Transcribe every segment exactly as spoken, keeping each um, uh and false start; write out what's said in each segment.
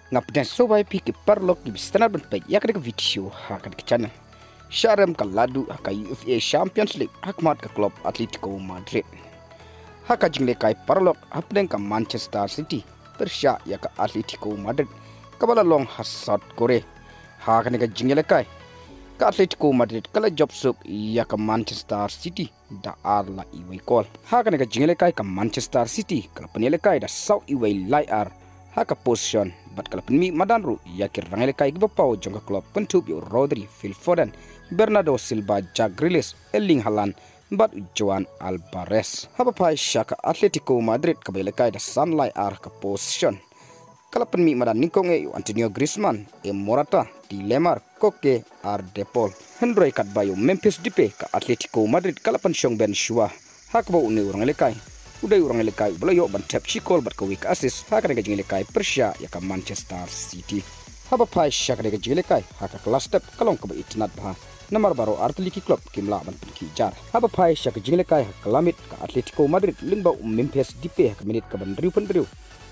Nga pdiang sngewbha ïa phi ki paralok kiba sngewtynnat ban peit ïa kane ka video ha kane ka channel. Sha rem ka la duh ha ka UEFA Champions League ha khmat ka club Atletico Madrid. Ha ka jingïalehkai paralok hapdeng ka Manchester City pyrshah ïa ka Atletico Madrid kaba la long ha South Korea. Ha kane ka jingïalehkai ka Atletico Madrid ka la jop suk ïa ka Manchester City da ar la iwei kol. Ha kane ka jingïalehkai ka Manchester City ka la pynïalehkai da saw iwei lai ar ha ka possession bad ka la pynmih madan ruh ïa ki rangïalehkai kiba paw jong ka club kynthup ïa u Rodri, Phil Foden, Bernardo Silva, Jack Grealish, Erling Haaland bad u Juan Alvarez. Haba phai sha ka Atletico Madrid kaba ïalehkai da san lai ar ha ka possession ka la pynmih madan nyngkong ïa u Antonio Griezmann, e Morata, Di Lemar, Koke ar De Paul. Hynrei katba ïa u Memphis Depay ka Atletico Madrid ka la pynshong ben shuwa ha kaba une u rangïalehkai u dei u rangïalehkai uba la ïoh ban thep shi kol bad kawei ka assist ha kane ka jingïalehkai pyrshah ïa ka Manchester City. Haba phai sha kane ka jingïalehkai ha ka kylla step ka long kaba itynnat bha namar baroh ar tylli ki club kim lah ban pynkhih jar. Haba phai sha ka jingïalehkai ha ka kylla miet ka Atletico Madrid lyngba u Memphis Depay ha ka minit kaba hynriewphew hynriew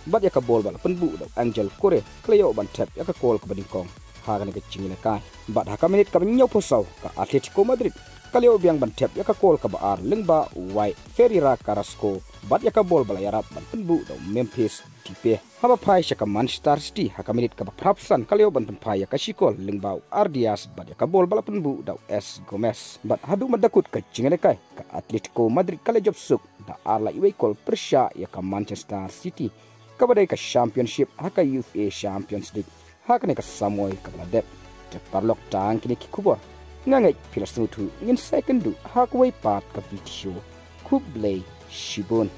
bad ïa ka bol ba la pynbuh da u Angel Correa ka la ïoh ban thep ïa ka kol kaba nyngkong ha kane ka jingïalehkai. Bad ha ka minit kaba hynñiewphew saw ka Atletico Madrid ka la ïoh biang ban thep ïa ka kol kaba ar lyngba u Ferreira Carrasco bad ïa ka bol ba la ïarap ban pynbuh da u Memphis Depay. Haba phai sha ka Manchester City ha ka minit kaba phraphew san ka la ïoh ban pynphai ïa ka shi kol lyngba u Ruiz Diaz bad ïa ka bol ba la pynbuh da u Sergio Gomez. Bad haduh mynta kut ka jingïalehkai ka Atletico Madrid ka la jop suk da ar la iwei kol pyrshah ïa ka Manchester City kaba dei ka championship ha ka UEFA Champions League ha kane ka samoi kaba la dep. Te paralok, tang kine ki khubor. Nga ngeit phi la sngewthuh, ngin sa ïakynduh ha kawei pat ka video. Khublei shibun.